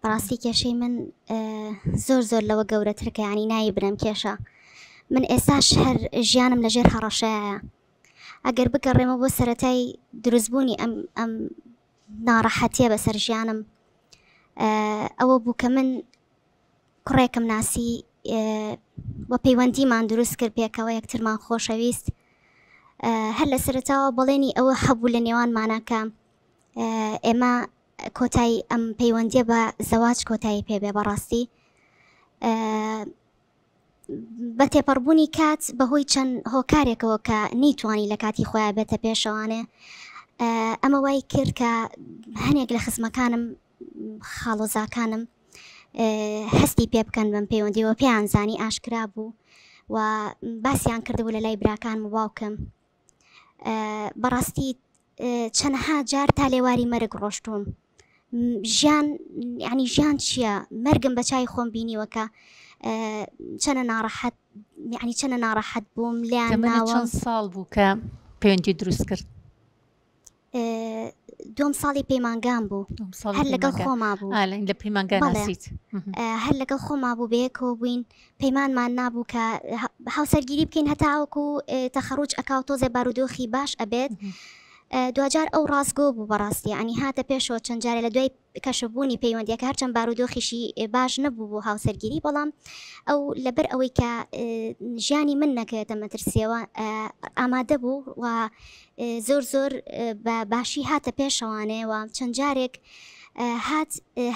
بەڕاستی کێشەی من زۆر زۆر لەوە گەورەتر کە ینی نایی برم کێشە من ئێستاش هەر ژیانم لەژێر هەڕەشەیە ئەگەر بگەڕێمە بۆ سەتای دروستبوونی ئەم ئەم ناڕەحەتیە بەسەر ژیانم ئەوە بوو کە من کوڕێکم ناسی و پەیوەندیمان دروست کرد پێکەوە یەکترمان خۆشەویست هەر لە سەرەتاوە بەڵێنی ئەوە هەبوو لە نێوانمانە کە ئێمە کۆتایی ئەم پەیوەندیە بە زەواج کۆتایی پێبێ بەڕاستی بە تێپەڕبوونی کات بەهۆی چەند هۆکارێکەوە کە نەیتوانی لە کاتی خۆیان بێتە پێشەوانێ ئەمە وای کرد کە هەنێک لە خزمەکانم خاڵۆزاکانم هەستی پێ بکەن بەم پەیوەندیەوە پێیان زانی ئاشکرا بوو و باسییان کردبوو لە لای براکان و باوکم بەڕاستی چەنەها جار تا لێواری مەرگ ڕۆشتوم ژیان ینی ژیان چییە مەرگم بە چای خۆم بینیوە کە چەنە ناڕەحەت یعنی چەنە ناڕەحەت بووم لیان چەند ساڵ بوو کە پەیوەندی دروست کرد دوم ساڵی پەیمانگام بوو هەر لەگەڵ خۆما بوو لە پەیمانگا هەر لەگەڵ خۆما بوو بەیەکەوە بووین پەیمانمان نابوو کە هاوسەرگیری بکەین هەتاوەکو تەخەڕوج ئەکا و تۆزێ بارودۆخی باش ئەبێت دواجار ئەو ڕاستگۆ بوو بەڕاستی ینی هاتە پێشەوە چەند جارێ لە دوای کەشفبوونی پەیوەندیەکە هەرچەند بارودۆخیشی باش نەبوو بۆ هاوسەرگیری بەڵام ئەو لەبەر ئەوەی کە ژیانی من نەکەوێتە مەترسیەوە ئامادە بوو و زۆر زۆر بە باشی هاتە پێشەوانێ و چەند جارێک هات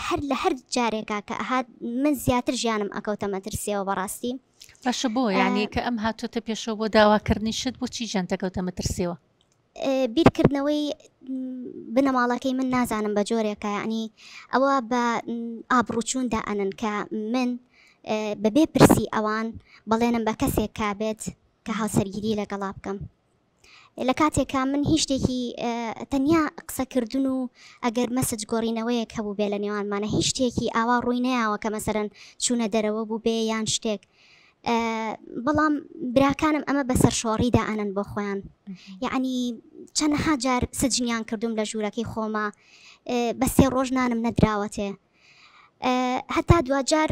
هەر لە هەر جارێکا کە هات من زیاتر ژیانم ئەکەوتە مەترسیەوە بەڕاستی. باشە بۆ یانی کە ئەم هاتۆتە پێشەوە بۆ داواکردنی شت بۆچی ژیانت ئەکەوتە مەترسیەوە؟ بیرکردنەوەی بنەماڵەکەی من نازانم بە جۆرێکە یعنی ئەوە بە ئابڕوچوون دائەنن کە من بەبێ پرسی ئەوان بەڵێنم بە کەسێک کابێت کە هاوسەرگیری لەگەڵا بکەم. لە کاتێکا من هیچ شتێکی تەنیا قسەکردن و ئەگەر مەسج گۆڕینەوەیەک هەبوو بێ لە نێوانمانە هیچ شتێکی ئاوا ڕووی نەیاوە کە مەسەرەن چوونە دەرەوە بوو بێ یان شتێک بەڵام براکانم ئەمە بەسەر شۆڕی دائەنن بۆ خۆیان یعنی چەندەها جار سجنیان کردوم لە ژوورەکەی خۆما بە سێ ڕۆژ نانم نەدراوەتێ هەتا دواجار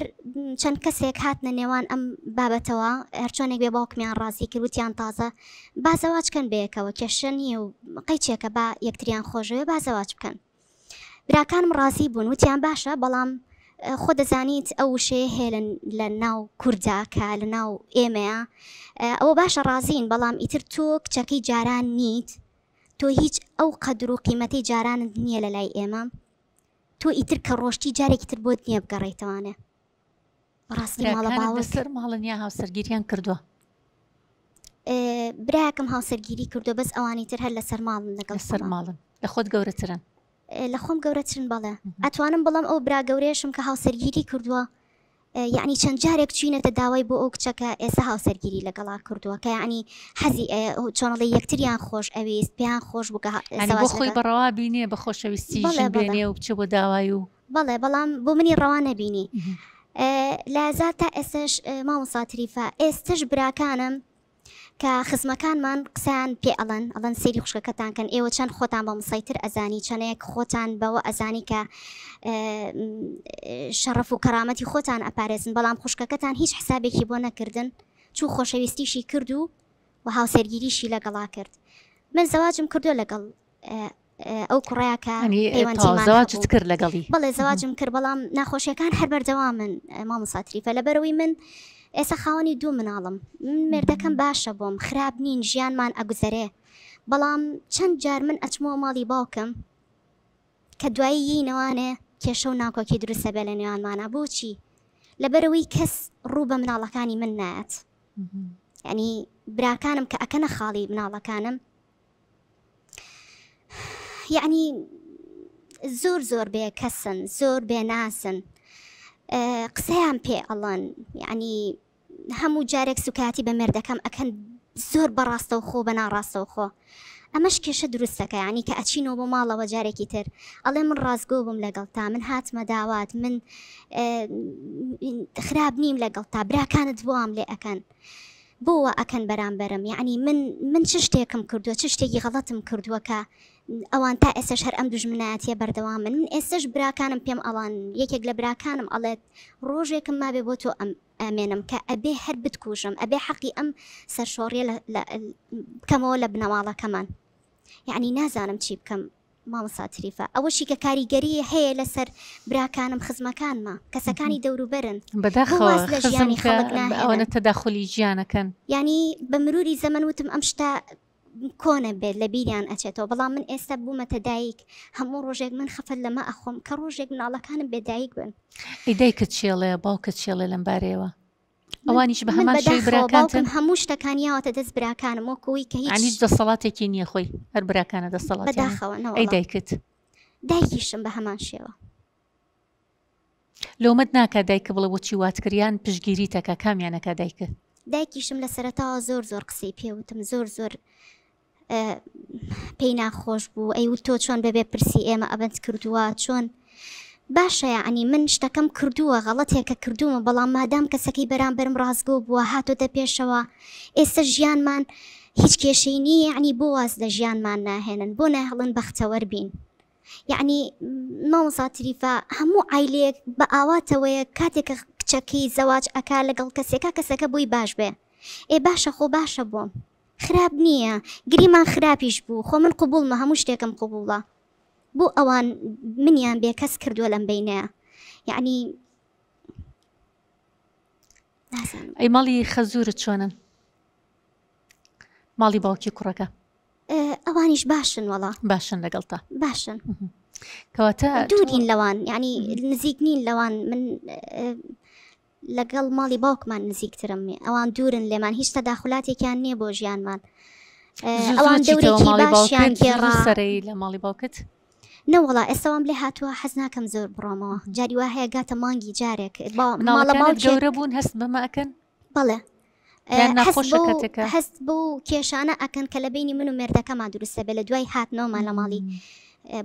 چەند کەسێک هاتنە نێوان ئەم بابەتەوە هەرچۆنێک بێ باوکمیان ڕازی کرد وتیان تازە با زەواج کەن بەیەکەوە کێشە نییە و قەیچێکە با یەکتریان خۆشەوێ با زەواج بکەن براکانم ڕازی بوون وتیان باشە بەڵام خۆ دەزانیت ئەو وشەیە هەیە لە ناو کووردا کە لە ناو ئێمەیە ئەوە باشە ڕازین بەڵام ئیتر تۆ کچەکەی جاران نیت تۆ هیچ ئەو قەدر و قیمەتەی جارانت نییە لە لای ئێمە تۆ ئیتر کە ڕۆشتی جارێکی تر بۆت نییە بگەڕێیتەوانێ بەڕاستی ماڵە براکانت باوک لەسەر ماڵن یا هاوسەرگیریان کردووە؟ براکەم هاوسەرگیری کردووە بەس ئەوانی تر هەر لەسەر ماڵن لەگەڵ لەسەر خۆما ماڵن لە خۆت گەورەترن؟ لە خۆم گەورەترن بەڵێ ئەتوانم بڵێم ئەو برا گەورەیەشم کە هاوسەرگیری کردووە یەعنی چەند جارێک چوینەتە داوای بۆ ئەو کچە کە ئێستا هاوسەرگیری لەگەڵا کردووە کە یەعنی حەزی چۆنڵی یەکتریان خۆش ئەویست پێیان خۆش بوو کە یعنی بۆ خۆی بەڕەوا بینێ بە خۆشەویستی ژن بێنێ و بچێ بۆ داوای و بەڵێ بەڵام بۆ منی ڕەوا نەبینی لازا تا ئێستش مامۆستا تریفە ئێستش براکانم کە خزمەکانمان قسەیان پێ ئەڵێن ئەڵێن سەیری خوشکەکەتان کەن ئێوە چەند خۆتان بە مسەیتر ئەزانی چەنێک خۆتان بەوە ئەزانی کە شەڕەف و کەرامەتی خۆتان ئەپارێزن بەڵام خوشکەکەتان هیچ حسابێکی بۆ نەکردن چوو خۆشەویستیشی کرد و و هاوسەرگیریشی لەگەڵا کرد من زەواجم کردو لەگەڵ ئەو کوڕەیە کە پەیوەندیمان زەواجت کرد لەگەڵی؟ بەڵێ زەواجم کرد بەڵام ناخۆشیەکان هەر بەردەوامن مامۆستا تریفە لەبەرەوەی من ئێستا خاوەنی دوو مناڵم من مێردەکەم باشە بۆم خراپ نین ژیانمان ئەگوزەرێ بەڵام چەند جار من ئەچمەوە ماڵی باوکم کە دوایی یینەوانێ کێشە و ناکۆکی دروستە بێ لە نێوانمانە بۆچی لەبەرەوەی کەس ڕوو بە مناڵەکانی من نایەت ینی براکانم کە ئەکەنە خاڵی مناڵەکانم یەعنی زۆر زۆر بێ کەسن زۆر بێ ناسن قسەیان پێ ئەڵەن یعنی هەموو جارێک سوکاتی بە مێردەکەم ئەکەن زۆر بەڕاستەوخۆ بە ناڕاستەوخۆ ئەمەش کێشە دروستەکە ینی کە ئەچینەوە بۆ ماڵەوە جارێکی تر ئەڵێ من ڕاستگۆ بووم لەگەڵ تا من هاتمە داوات من خراپ نیم لەگەڵ تا براکانت بۆم لێ ئەکەن بۆ وا ئەکەن بەرامبەرم یەعنی من من چ شتێکم کردووە چ شتێکی غەڵەتم کردووە کە ئەوان تا ئێستش هەر ئەم دوژمنایەتیە بەردەوامن من ئێستش براکانم پێم ئەڵان یەکێک لە براکانم ئەڵێت ڕۆژێکم مابێ بۆ تۆ ئەم ئەمێنم کە ئەبێ هەر بتکوژم ئەبێ حەقی ئەم سەرشۆڕیە بکەمەوە لە بنەماڵەکەمان یعنی نازانم چی بکەم مامۆستا تریفە ئەوەشی کە کاریگەری هەیە لەسەر براکانم خزمەکانمە کەسەکانی دەوروبەرن بەداخەوە لە ژیانی خەڵک ئەوەنە تەداخلی ژیانەکەن یعنی بە مروری زەمەن وتم ئەم شتە کۆنە بێت لە بیریان ئەچێتەوە بەڵام من ئێستا بوومەتە دایک هەموو ڕۆژێک من خەفەت لەمە ئەخۆم کە ڕۆژێک مناڵەکانم بێ دایک بن. ئەی دایکت چێڵێ باوکت چێڵێ لەم بارەیەوە؟ ئەوانیش بە هەمان شێوەی براکانتن؟ باوکم هەموو شتەکانی یاوەتە دەست براکانم وەکو ئەوەی کە هیچ یانی هیچ دەسەڵاتێکی نییە خۆی هەر براکانە دەسەڵاتیانە بەداخەوە نەوەڵا. ئەی دایکت؟ دایکیشم بە هەمان شێوە. لۆمەت ناکا دایکە بڵێ بۆچی وات کرد یان پشتگیریت ئەکا کامیان ئەکا دایکت؟ دایکیشم لە سەرەتاوە زۆر زۆر قسەی پێ وتم زۆر زۆر پێی ناخۆش بوو ئەی وت تۆ چۆن بەبێ پرسی ئێمە ئەبەنت کردووە چۆن باشە یعنی من شتەکەم کردووە غەڵەتێکە کردوومە بەڵام مادام کەسەکەی بەرامبەرم ڕاستگۆ بووە هاتۆتە پێشەوە ئێستا ژیانمان هیچ کێشەی نییە یعنی بۆ واز لە ژیانمان ناهێنن بۆ ناهڵن بەختەوەر بین یەعنی مامۆستا تریفە هەموو عایلەیەک بە ئاواتەوەیە کاتێک کە کچەکەی زەواج ئەکا لەگەڵ کەسێکا کەسەکە بۆی باش بێ ئێ باشە خۆ باشە بۆم خراپ نییە گریمان خراپیش بوو خۆ من قوبوڵمە هەموو شتێکم قوبوڵە بۆ ئەوان منیان بێکەس کردووە لەم بینەیە یعنی نازانم ئەی ماڵی خەزورت چۆنن ماڵی باوکی کوڕەکە ئەوانیش باشن وەڵا باشن لەگەڵتا باشن کەواتە دوورین لەوان ینی نزیک نین لەوان من لەگەڵ ماڵی باوکمان نزیکترم ئەوان دوورن لێمان هیچ تەداخلاتێکیان نییە بۆ ژیانمان ئەوان دەورێکی باشیان گێڕا سەرەی لە ماڵی باوکت نەوەڵا ئێستا وام لێ هاتووە حەز ناکەم زۆر بڕۆمەوە جاری وا هەیە گاتە مانگی جارێک ماڵە باوک گەورە بوون هەست بەمە ئەکەن بەڵێ هەست بەو کێشانە ئەکەن کە لە بینی من و مێردەکەمان دروستە بێ لە دوای هاتنەوەمان لە ماڵی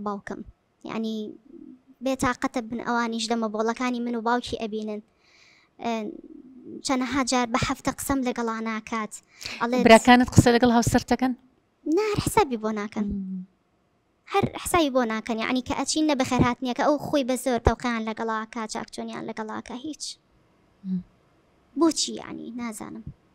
باوکم یعنی بێتاقەتە بن ئەوانیش دەمە بۆڵەکانی من و باوکی ئەبینن چەنەها جار بە هەفتە قسەم لەگەڵا ناکات براکانت قسە لەگەڵ هاوسەرتەکەن نار حسابی بۆ ناکەن هەر حسابی بۆ ناکەن یەعنی کە ئەچین لە بەخێرهاتنیەکە ئەو خۆی بە زۆر تەوقەیان لەگەڵا کا چاک چۆنیان لەگەڵا کا هیچ بۆچی یەعنی نازانم.